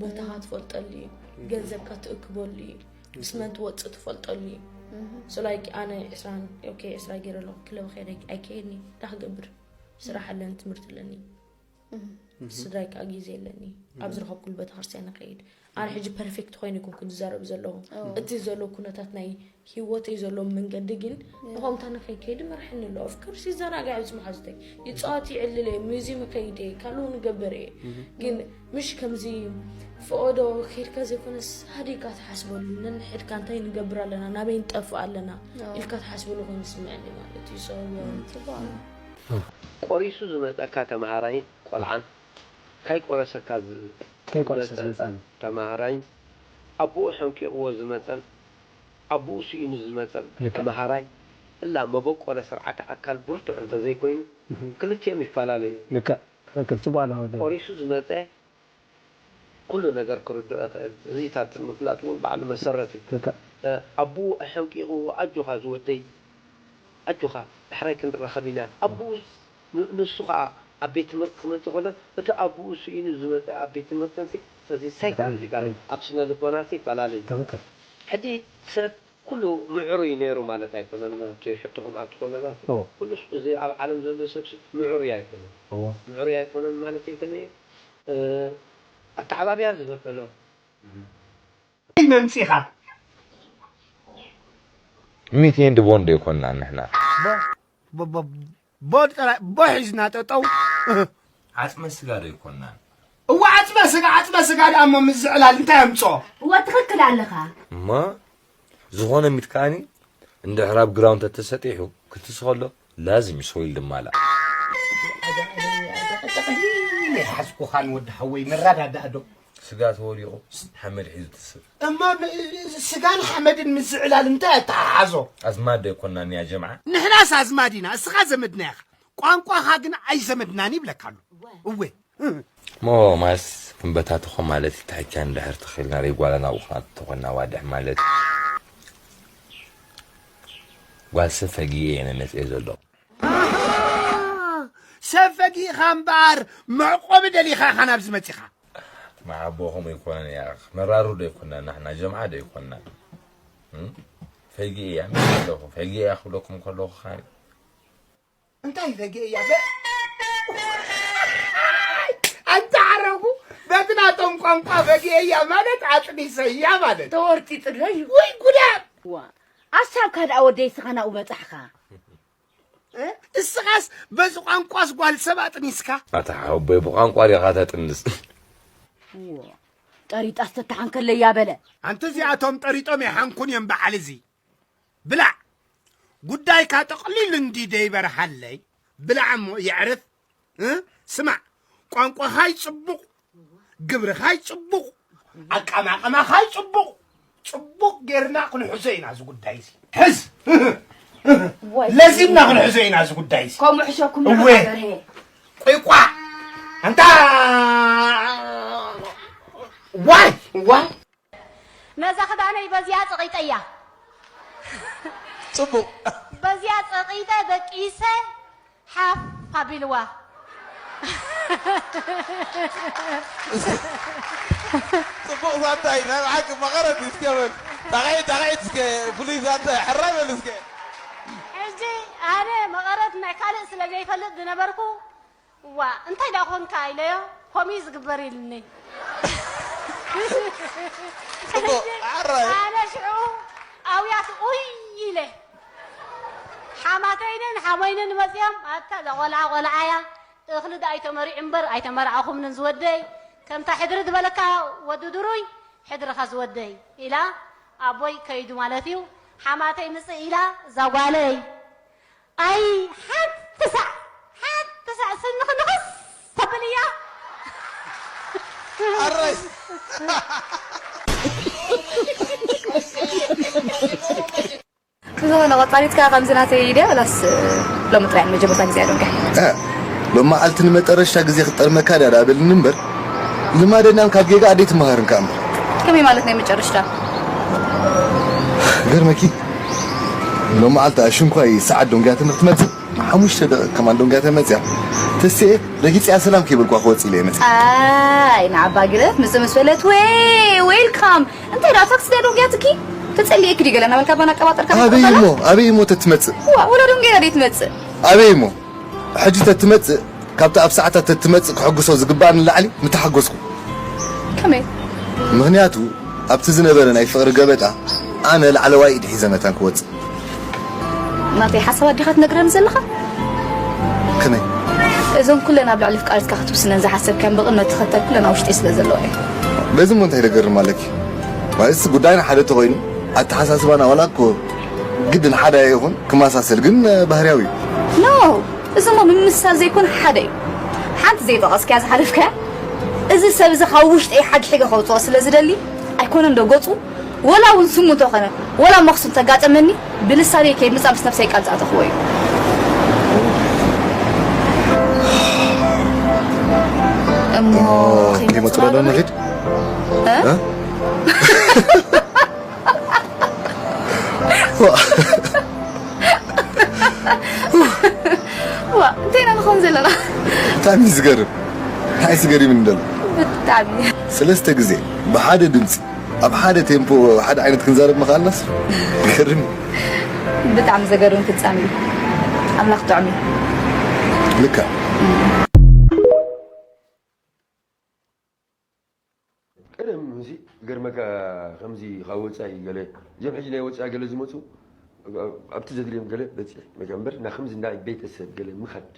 ቦታኻ ትፈልጠሉ እዩ ገንዘብካ ትእክበሉ እዩ ምስ መን ትወፅእ ትፈልጠሉ እዩ so like ኣነ ዕስራን okay ዕስራ ገይረ ኣለኹ ክለብ ከይደ ኣይከየድኒ እንታይ ክገብር ስራሕ ኣለኒ ትምህርቲ ኣለኒ ስድራይ ከዓ ግዜ ኣለኒ ኣብ ዝረኸብኩሉ ቤተክርስትያን ንኸይድ ኣነ ሕጂ perfect ኮይነ ይኮንኩ ዝዛረብ ዘለኹ እቲ ዘሎ ኩነታት ናይ ሂወተይ ዘሎ መንገዲ ግን ንኸምታ ንኸይከይድ መርሐኒ ኣሎ of course ይዘናጋዕ ምስ መሓዙተይ ይፃወት ይዕልል እየ museum ይኸይድ እየ ካልኡ ንገብር እየ ግን ምሽ ከምዚ ፈቐዶ ከይድካ ዘይኮነስ ሃዲእካ ትሓስበሉ ነንሕድካ እንታይ ንገብር ኣለና ናበይ ንጠፍእ ኣለና ኢልካ ትሓስበሉ ኮይኑ ይስምዐኒ ማለት እዩ so ቆሪሱ ዝመፀካ ተምሃራይን ቆልዓን ካይቆረሰካ ዝመፀ ተምሃራይን ኣቦኡ ሐንቂቕዎ ዝመፀን ኣቦኡ ስኢኑ ዝመፀን ተምሃራይ እላ መበቆለ ስርዓተ ኣካል ብርቱዕ እንተዘይኮይኑ፣ እህ። ክልቲኦም ይፈላለዩ። ልክዕ፣ ትኽክል፣ ጽቡቕ ኣለኻ ወዲ። ቆሪሱ ዝመጸ ኩሉ ነገር ክርድኦ ይኽእል። እዚታት ምፍላጥ እውን ባዕሉ መሰረት እዩ። ልክዕ። እ፣ ኣቦኡ ኣሐንቂቑዎ፣ "ኣጆኻ ዝወደይ፣ ኣጆኻ፣ ዳሕራይ ክንራኸብ ኢና።" ኣቦኡስ ን-፣ ንሱ ኸኣ ኣብ ቤት ትምህርቲ ክመጽእ ከሎ፣ እቲ ኣቦኡ ስኢኑ ዝመጸ ኣብ ቤት ትምህርቲ እንሲ፣ እዚ ሳይኮሎጂካል፣ ኣብ ስነ ልቦና እንሲ ይፈላለ እዩ። ትኽክል። ሕጂ ሰብ ኩሉ ምዕሩይ ነይሩ ማለት ኣይኮነን። እቲ ሕቶኹም ኣብቲ ኮነታት እዎ። ኩሉ እዚ ኣብ ዓለም ዘሎ ሰብ ሲ ምዕሩይ ኣይኮነን። እዎ። ምዕሩይ ኣይኮነን ማለት እዩ ከመይ? እ፣ ኣተዓባብያ ዝበደሎ። መምጺኻ። ሚት ኤንድ ቦንድ ኣይኮንናን ንሕና። ቦ-፣ ቦ-፣ ቦ-፣ ቦ ጥራይ፣ ቦ ሒዝና ጠጠው። ዓጽመ ስጋ ዶ ኣይኮንናን? እወ፣ ዓጽመ ስጋ፣ ዓጽመ ስጋ ደኣ እሞ ምስ ዝዕላል እንታይ ኣምጽኦ? እወ፣ ትኽክል ኣለኻ። እሞ ዝኾነ ሚት ከኣኒ እንድሕር ኣብ ግራውንድ ተተሰጢሑ ክትስ ከሎ ላዝም እዩ ሶይል ድማላ። ናይ ሓዝኩኻን ወዲ ሓወይ መረዳዳእ ዶ? ስጋ ተወሊቑ ሓመድ ሒዙ ትስእ። እሞ ም-፣ ስጋን ሓመድን ምስ ዝዕላል እንታይ ኣተሓሓዞ? ኣዝማድ ዶ ኣይኮንናን ያ ጀምዓ? ንሕናስ ኣዝማድ ኢና፣ እስኻ ዘመድና ኢኻ። ቋንቋኻ ግን ኣይዘመድናን ይብለካ ኣሎ። እወ። እሞ ማስ ክንበታተኾ ማለት እዩ፣ ታሕቻ እንድሕር ተኺልና፣ ጓል ናብኡ ክንኣቱ ተኾይና ዋድሕ ማለት እዩ። ጓል ሰብ ፈጊኤ እየ መጽኤ ዘሎ። ኣሃ! ሰብ ፈጊእኻ እምበኣር መዕቆቢ ደሊኻ ኢኻ ናብዚ መጺኻ። መዓቦ ከምኡ ኣይኮነን እያ። መራሩ ዶ ኣይኮንና ንሕና ጀምዓ ዶ ኣይኮንና? እም? ፈጊኤ እያ ምስ ኣለኹ፣ ፈጊኤ እያ ክብለኩም ከለኹ ኸኣ እንታይ ፈጊኤ እያ? በ-፣ ኣንታ ዓረቡ በቲ ናቶም ቋንቋ ፈጊኤ እያ ማለት ኣጥኒሰ እያ ማለት። ተወርጢጥለይ። ወይ ጉዳት! ዋ፣ ኣሳብካ ደኣ ወደይ እስኻ ናብኡ በጻሕኻ። እ? እስኻስ በዚ ቋንቋስ ጓል ሰብ ኣጥኒስካ? ኣታ ሓወቦይ ብቋንቋ ዲኻ ተጥንስ? ዎ፣ ጠሪጣስ ተተሓንከለያ በለ። ኣንተ እዚኣቶም ጠሪጦም ኣይሓንኩን እዮም በዓል እዚ። ብላዕ! ጉዳይካ ጠቕሊሉ እንዲ ደይበርሃለይ። ብላዕ እሞ የዕርፍ። እ? ስማዕ፣ ቋንቋኻይ ጽቡቕ፣ ግብርኻይ ጽቡቕ፣ ኣቀማቕማኻይ ጽቡቕ፣ ጽቡቕ ጌርና ክንሕዞ ኢና እዚ ጉዳይ እዚ። ሕዝ! ወይ። ለዚምና ክንሕዞ ኢና እዚ ጉዳይ እዚ። ከምኡ ሕሸኩም እወ። ደኣ በርሄ። ቆይ ቋዕ! ኣንታ! ዋይ! ዋይ! ነዛ ክዳነይ በዚኣ ጸቒጠያ። ጽቡቕ። በዚኣ ጸቒጠ ደቂሰ ሓፍ ኣቢልዋ። ጽቡቕ ዛንታ እዩ። ናይ ብሓቂ መቐረት እዩ። እስከ በል። ጣቕዒት፣ ጣቕዒት እስከ ፍሉይ ዛንታ እዩ። ሕራይ በል እስከ። ሕጂ ኣነ መቐረት ናይ ካልእ ስለ ዘይፈልጥ ዝነበርኩ፣ "ዋ፣ እንታይ ደኣ ኾንካ?" ኢለዮ፣ "ከምኡ እዩ ዝግበር" ኢሉኒ። ጽቡቕ፣ ሕጂ ኣራይ። ኣነ ሽዑ ኣውያት ኡይ ኢለ። ሓማተይንን ሓሞይንን መጺኦም፣ "ኣታ እዛ ቆልዓ ቆልዓ እያ፣ እኽሊ ደኣ ኣይተመሪዑ እምበር ኣይተመርዓኹምንን ዝወደይ፣ ከምታ ሕድሪ ዝበለካ ወዲ ድሩይ ሕድርኻ ዝወደይ" ኢላ፣ ኣቦይ ከይዱ ማለት እዩ። ሓማተይ ምጽእ ኢላ፣ እዛ ጓለይ ኣይ፣ ሓንቲ ሳዕ፣ ሓንቲ ሳዕ ስኒ ክንኽስ ተብል እያ። ኣራይ። ብዝኾነ፣ ቀጻሊትካ ከምዚ ናተይ ድያ? ወላስ ሎሚ ጥራይ ንመጀመርታ ግዜ ዶ እንካ? እ፣ ሎሚ መዓልቲ ንመጠረሽታ ግዜ ክጠርመካ ድያ ዳበልኒ እምበር፣ ልማደኛም ካብ ጌጋ ኣደይ ትመሃር እንካ እምበር። ከመይ ማለት ናይ መጨረሽታ? ገርመኪ፣ ሎም መዓልቲ ኣሽንኳይ ሰዓት ዶንግያ ትምህርቲ መጽእ፣ ሓሙሽተ ደቂቕ ከማን ዶንግያ ተመጽያ። ተስኤ ረጊጽያ ሰላም ከይበልኳ ክወጽእ ኢለ እየ መጽእ። ኣይ፣ ንዓባ ግደፍ፣ ምጽእ ምስ በለት፣ ወይ፣ ዌልካም። እንታይ ደኣ፣ ታክሲ ድያ ዶንግያትኪ? ተጸሊኤኪ ድዩ ገለ እናበልካ ባና ኣቀባጠርካ ኣበይ ትመጣ? እሞ፣ ኣበይ እሞ ተትመጽእ? ዋ፣ ወላ ዶንግያ ድያ ትመጽእ? ኣበይ እሞ? ሕጂ ተትመጽእ፣ ካብቲ ኣብ ሰዓታት ተትመጽእ ክሕጉሶ ዝግባእኒ ንላዕሊ ምተሓጎስኩ። ከመይ? ምኽንያቱ፣ ኣብቲ ዝነበረ ናይ ፍቕሪ ገበጣ፣ ኣነ ላዕለዋይ ኢድ ሒዘ መታን ክወጽእ። ናተይ ሓሳባት ዲኻ ትነግረኒ ዘለኻ? ከመይ? እዞም ኩለን ኣብ ልዕሊ ፍቃድካ ክትውስነን ዝሓሰብካን ብቕድመ ተኸተል ኩለን ኣብ ውሽጢ ስለ ዘለዋ እየ። በዚ እሞ እንታይ ደገርም ኣለኪ? ማለትስ ጉዳይና ሓደ ተኾይኑ፣ ኣተሓሳስባና ዋላ እኮ ግድን ሓደ ኣይኹን፣ ክመሳሰል ግን ባህርያዊ እዩ። ኖ! እዚ እሞ ምምስሳል ዘይኮነ ሓደ እዩ። ሓንቲ ዘይጠቐስካያ ዝሓለፍካያ፣ እዚ ሰብ እዚ ካብ ውሽጠይ ሓድሒገ ከውፅኦ ስለ ዝደሊ፣ ኣይኮነን ዶ ገፁ ወላ እውን ስሙ እንተኾነ፣ ወላ መኽሱም ተጋጠመኒ፣ ብልሳነይ ከይምጻእ ምስ ነብሰይ ቃል ዝኣተኽዎ እዩ። እሞ ኦ፣ ከይመጽእ ይመጽእ ኣሎ ማለት ንኺድ? እ? እ? ዋ። ዋ፣ እንታይ ኢና ንኸውን ዘለና? ብጣዕሚ እዩ ዝገርም። እንታይ ዝገርም እንደሎ? ብጣዕሚ። ሰለስተ ግዜ ብሓደ ድምፂ ኣብ ሓደ ቴምፖ ሓደ ዓይነት ክንዛረብ ምኽኣልናስ ይገርም እዩ። ብጣዕሚ ዘገርም ፍጻሜ እዩ። ኣምላኽ ጥዑም እዩ። ልክዕ። ቀደም እዚ ገርመካ ከምዚ ካብ ወጻኢ ገለ እዞም ሕጂ ናይ ወጻኢ ገለ ዝመጹ ኣብቲ ዘድልዮም ገለ በጺሕ መጋ እምበር እና ከምዚ ናይ ቤተሰብ ገለ ምኻድ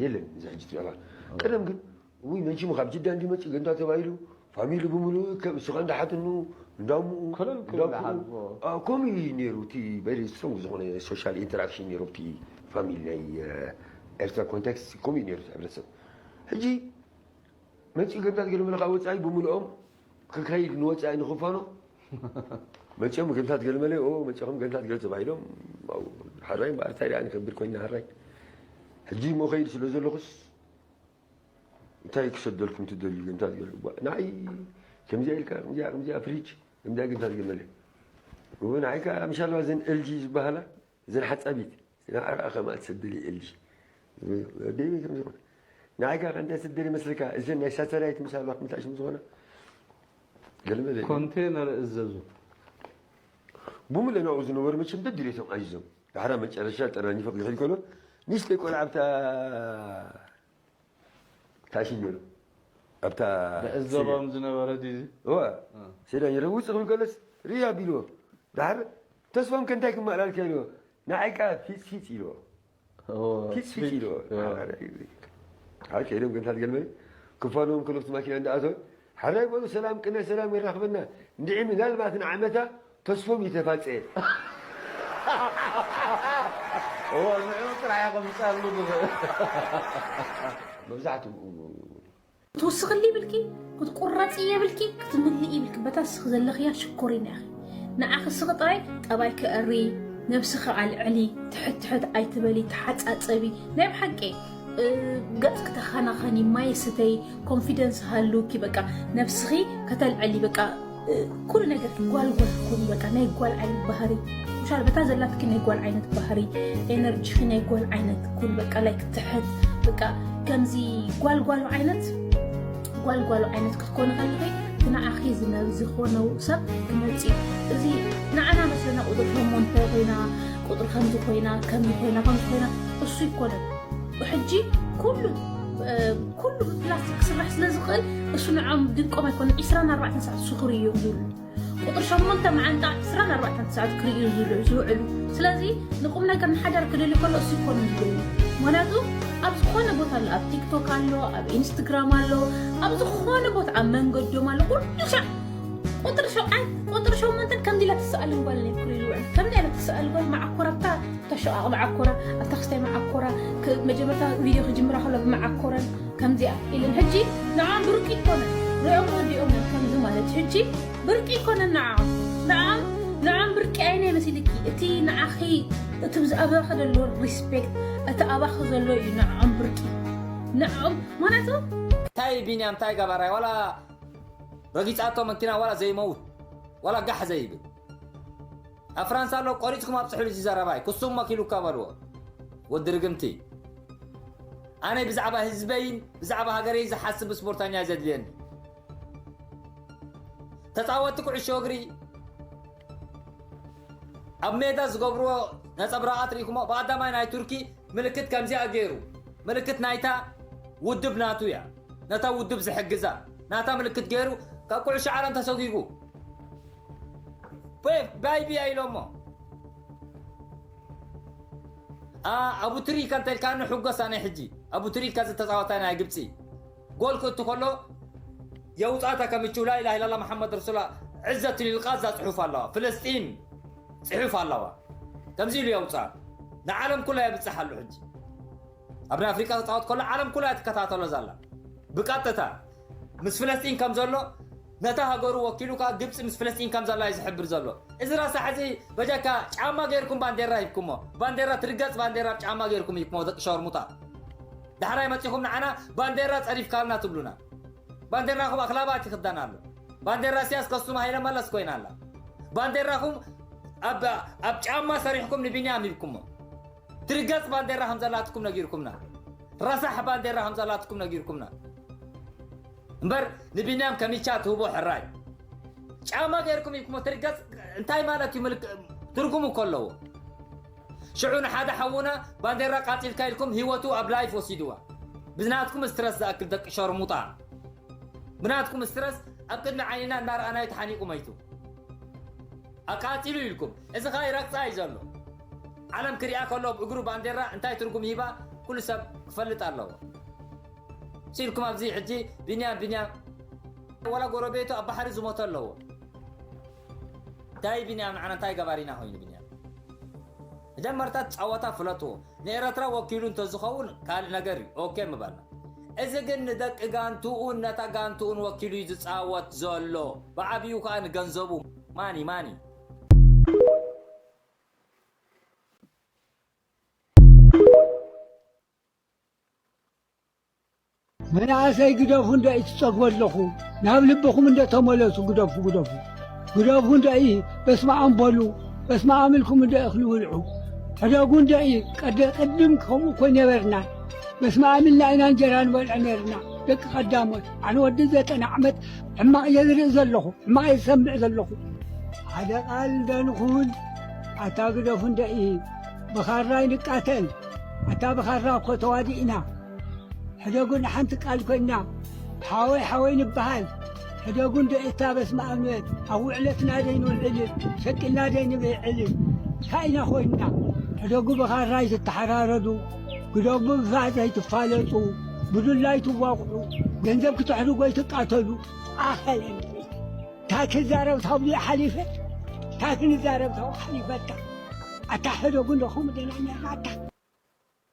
የለን። እዚ ሕጂ ትሪኦ ኣለኻ። ቀደም ግን ውይ መን ሽሙ ካብ ጅዳ እንዲመጽእ ገንታ ተባሂሉ ፋሚሊ ብምሉኡ ከም እሱኻ እንዳሓትኑ እንዳምኡ ከለል ክብል እንዳኩኡ ሓልፎ። ከምኡ እዩ ነይሩ። እቲ በሪ ስትሮንግ ዝኾነ ሶሻል ኢንተራክሽን ነይሩ። እቲ ፋሚሊ ናይ ኤርትራ ኮንቴክስት ከምኡ እዩ ነይሩ። እቲ ሕብረተሰብ ሕጂ መጺኡ ገንታት ገለመለ ካብ ወጻኢ ብምልኦም ክከይድ ንወጻኢ ንኽፋኖ መጺኦም ገንታት ገለመለ ኦ መጺኹም ገንታት ገለ ተባሂሎም። ሓራይ እምበኣር እንታይ ደኣ ንከብድ ኮይና ሓራይ ሕጂ እሞ ከይድ ስለ ዘለኹስ እንታይ ክሰደልኩም ትደልዩ ገንታት ገለ ንዓይ ከምዚኣ ኢልካ ከምዚኣ ከምዚኣ ፍሪጅ ከምዚኣ ገንታት ገለመለ ንዓይ ከዓ ምሻልባ ዘን ኤልጂ ዝበሃላ እዘን ሓጻቢት ንዓኣ ከማ ትሰደል እየ ኢልሽ ደይበይ ከም ዝኾነ ንዓይ ከ እንታይ ስደል ይመስልካ እዘን ናይ ሳተላይት ምሳልባ ክምታሽ ዝኾነ ገለመለ ኮንቴነር እዘዙ። ብሙለ ናብኡ ዝነበሩ መቸም ደድሌቶም ኣዚዞም ዳሕራ መጨረሻ ጠራኒፈ ክድሕል ከሎ ንእሽተይ ቆልዓ ኣብታ ታሽን ነይሩ ኣብታ እዘቦም ዝነበረ ዲዚ እዋ ሴዳ ነይሩ ውፅእ ክብል ከለስ ርያ ቢልዎ ዳሕር ተስፎም ከ እንታይ ክመላልካ ኢልዎ ንዓይ ከዓ ፊፅ ፊፅ ኢልዎ ፊፅ ፊፅ ኢልዎ ሓር ከይዶም ገንታት ገልመ ክፋኖም ከለፍቲ ማኪና እንዳኣተወ ሓራይ በሉ ሰላም ቅነ ሰላም የራኽበና እንድዒ ምናልባት ንዓመታ ተስፎም ይተፋፀ እዎ ንዑ ጥራሕ ከምፀሉ ዝኽእል መብዛሕትኡ ክትውስኽሊ ይብልኪ ክትቁረፂ የብልኪ ክትምልኢ ይብልኪ በታ ስኽ ዘለኽያ ሽኮሪና ኢኺ ንዓኺ ስኺ ጥራይ ጠባይ ክእሪ ነብስኺ ኣልዕሊ ትሕት ትሕት ኣይትበሊ ተሓፃፀቢ ናይ ብሓቂ ገፅኪ ተኸናኸኒ ማይ ስተይ ኮንፊደንስ ሃሉኪ በቃ ነብስኺ ከተልዕሊ በቃ ኩሉ ነገር ጓል ጓል ትኮኒ በቃ ናይ ጓል ዓይነት ባህሪ ሻል በታ ዘላትኪ ናይ ጓል ዓይነት ባህሪ ኤነርጂኺ ናይ ጓል ዓይነት ኩን በቃ ላይክ ትሕት በቃ ከምዚ ጓል ጓል ዓይነት ጓል ጓል ዓይነት ክትኮኒ ከለኺ እቲ ንዓኺ ዝነ- ዝኾነው ሰብ ክመፅእ እዩ። እዚ ንዓና መስለና ቁፅሪ ሸሞንተ ኮይና ቁፅሪ ከምዚ ኮይና ከምዚ ኮይና ከምዚ ኮይና እሱ ይኮነን ሕጂ ኩሉ ኩሉ ብፕላስቲክ ክስራሕ ስለ ዝኽእል እሱ ንዖም ድንቆም ኣይኮነ ዕስራን ኣርባዕተን ሰዓት ስኽሪ እዮም ዝብሉ ቁጥሪ ሸሞንተ መዓንጣ ዕስራን ኣርባዕተን ሰዓት ክርእዩ ዝውዕሉ ስለዚ ንቁም ነገር ንሓዳር ክደልዩ ከሎ እሱ ይኮኑ ዝደልዩ ምክንያቱ ኣብ ዝኾነ ቦታ ኣሎ ኣብ ቲክቶክ ኣሎ ኣብ ኢንስትግራም ኣሎ ኣብ ዝኾነ ቦታ ኣብ መንገዶም ኣሎ ኩሉ ሻዕ ቁጥሪ ሸውዓን ቁጥሪ ሸሞንተን ከምዚ ኢላ ትሰኣልን ጓል ናይ ክሪሉ ውዕል ከምዚ ኢላ ትሰኣል ጓል መዓኮራ ብታ ተሸቃቕ መዓኮራ ኣብታ ክስታይ መዓኮራ መጀመርታ ቪድዮ ክጅምራ ከሎ ብመዓኮረን ከምዚኣ ኢለን ሕጂ ንዓም ብርቂ ይኮነ ሪኦም ወዲኦም ከምዚ ማለት ሕጂ ብርቂ ይኮነ ንዓም ንዓም ንዓም ብርቂ ኣይነ መሲልኪ እቲ ንዓኺ እቲ ብዝኣበኺ ዘሎ ሪስፔክት እቲ ኣባኺ ዘሎ እዩ ንዓም ብርቂ ንዓም ማለቱ እንታይ ቢንያም እንታይ ገባራይ ዋላ ረጊጻቶ መኪና ዋላ ዘይመውት ዋላ ጋሕ ዘይብል ኣብ ፍራንሳ ኣሎ ቆሪጽኩም ኣብጽሑሉ እዚ ዘረባይ ክሱም መኪሉካ በልዎ ወዲ ርግምቲ ኣነ ብዛዕባ ህዝበይን ብዛዕባ ሃገረይን ዝሓስብ ስፖርተኛ እዩ ዘድልየኒ ተጻወቲ ኩዕሾ እግሪ ኣብ ሜዳ ዝገብርዎ ነጸብራቓት ርኢኹሞ ብቐዳማይ ናይ ቱርኪ ምልክት ከምዚኣ ገይሩ ምልክት ናይታ ውድብ ናቱ እያ ነታ ውድብ ዝሕግዛ ናታ ምልክት ገይሩ ካብ ኩዕሾ ዓለም ተሰጒጉ ባይቢያ ኢሎሞ ኣቡ ትሪካ እንተልካኒ ሕጎስ ኣነ ሕጂ ኣቡ ትሪካ ዝተፃወታ ናይ ግብፂ ጎል ክእቱ ከሎ የውፃእታ ከምችው ላኢላሃ ኢላላ መሓመድ ረሱላ ዕዘቱ ሊልቃዛ ፅሑፍ ኣለዋ ፍልስጢን ፅሑፍ ኣለዋ ከምዚ ኢሉ የውፃእ ንዓለም ኩላ የብፅሕ ኣሎ ሕጂ ኣብ ናይ ኣፍሪቃ ክፃወት ከሎ ዓለም ኩላ ትከታተሎ ዘላ ብቀጥታ ምስ ፍለስጢን ከም ዘሎ ነታ ሃገሩ ወኪሉ ከኣ ግብፂ ምስ ፍለስጢን ከም ዘላ እዩ ዝሕብር ዘሎ። እዚ ረሳሕ እዚ በጃካ ጫማ ገይርኩም ባንዴራ ሂብኩሞ። ባንዴራ ትርገጽ ባንዴራ ጫማ ገይርኩም ሂብኩሞ ደቂ ሸርሙጣ። ዳሕራይ መጺኹም ንዓና ባንዴራ ጸሪፍካልና ትብሉና። ባንዴራኹም ኣኽላባት ይኽደን ኣሎ። ባንዴራ ሲያስ ከሱም ሃይለ መለስ ኮይና ኣላ። ባንዴራኹም ኣብ ኣብ ጫማ ሰሪሕኩም ንቢንያም ሂብኩሞ። ትርገጽ ባንዴራ ከም ዘላትኩም ነጊርኩምና። ረሳሕ ባንዴራ ከም ዘላትኩም ነጊርኩምና። እምበር ንቢንያም ከሚቻ ትህቦ ሕራይ። ጫማ ገይርኩም ኢልኩሞ ትርገጽ እንታይ ማለት እዩ? ምልክ-፣ ትርጉም እኮ ኣለዎ። ሽዑ ንሓደ ሓውና ባንዴራ ቃጺልካ ኢልኩም ህይወቱ ኣብ ላይፍ ወሲድዋ። ብናትኩም ስትረስ ዝኣክል ደቂ ሸርሙጣ። ብናትኩም ስትረስ ኣብ ቅድሚ ዓይንና እናረኣናዮ ተሓኒቁ መይቱ። ኣቃጺሉ ኢልኩም። እዚ ኸኣ ይረግጻ እዩ ዘሎ። ዓለም ክሪኣ ከሎ ብእግሩ ባንዴራ እንታይ ትርጉም ሂባ ኩሉ ሰብ ክፈልጥ ኣለዎ። ሲልኩም ኣብዚ ሕጂ ቢንያም፣ ቢንያም፣ ወላ ጎረቤቱ ኣብ ባሕሪ ዝሞተ ኣለዎ። እንታይ ቢንያም ንዓና እንታይ ገባሪና ኮይኑ ቢንያም? መጀመርታ ጸወታ ፍለጥዎ። ንኤረትራ ወኪሉ እንተዝኸውን ካልእ ነገር እዩ። ኦኬ ምበልና። እዚ ግን ንደቂ ጋንትኡን ነታ ጋንትኡን ወኪሉ እዩ ዝጻወት ዘሎ። ብዓቢኡ ከኣ ንገንዘቡ። ማኒ፣ ማኒ። መናእሰይ ግደፉ እንዶ እዩ ትጸግቦ ኣለኹ። ናብ ልብኹም እንዶ ተመለሱ፣ ግደፉ፣ ግደፉ። ግደፉ እንዶ እዩ፣ በስመ ኣም በሉ። በስመ ኣም ኢልኩም እንዶ እኽሊ ብልዑ። ሕደጉ እንዶ እዩ፣ ቀደ-፣ ቅድም ከምኡ እኮ ነበርና። በስመ ኣም ኢልና ኢና እንጀራ ንበልዕ ነርና። ደቂ ቀዳሞት፣ ኣነ ወዲ ዘጠና ዓመት ሕማቕ እየ ዝርኢ ዘለኹ፣ ሕማቕ እየ ዝሰምዕ ዘለኹ። ሓደ ቃል እንዶ ንኹን፣ ኣታ ግደፉ እንዶ እዩ፣ ብኻራ ይንቃተል። ኣታ ብኻራ እኮ ተዋዲእና። ሕደጉ ንሓንቲ ቃል ኮይና፣ ሓወይ ሓወይ ንበሃል። ሕደጉ እንዶ እታ በስመ ኣም ኣብ ውዕለትና ዘይንውዕል፣ ሸቂልና ዘይንብዕል። እንታይ ኢና ኮይንና? ሕደጉ ብኻራ ይትተሓራረዱ፣ ግደፉ ብፋዘ ይትፋለጡ፣ ብዱላ ይትዋቕዑ፣ ገንዘብ ክትሕድጎ ይትቃተሉ። ኣኸለን እንታይ ክዛረብ ታብሉ ሓሊፈ፣ እንታይ ክንዛረብ ታብሉ ሓሊፈታ። ኣታ ሕደጉ እንዶ ከምኡ ደና ነርና ኣታ።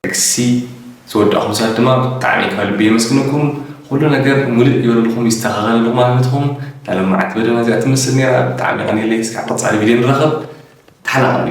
ጥቅሲ ዝወዳእኹም ሰባት ድማ ብጣዕሚ ካብ ልቢ የመስግነኩም። ኩሉ ነገር ሙልእ ይበለልኩም፣ ይስተኻኸለልኩም ማለት ነትኹም። እታ ሎማዓንቲ መደብና እዚኣ ትመስል ነይራ። ብጣዕሚ የቐንየለይ። እስካብ ቀጻሊ ቪድዮ ንራኸብ። ተሓናቐሉ።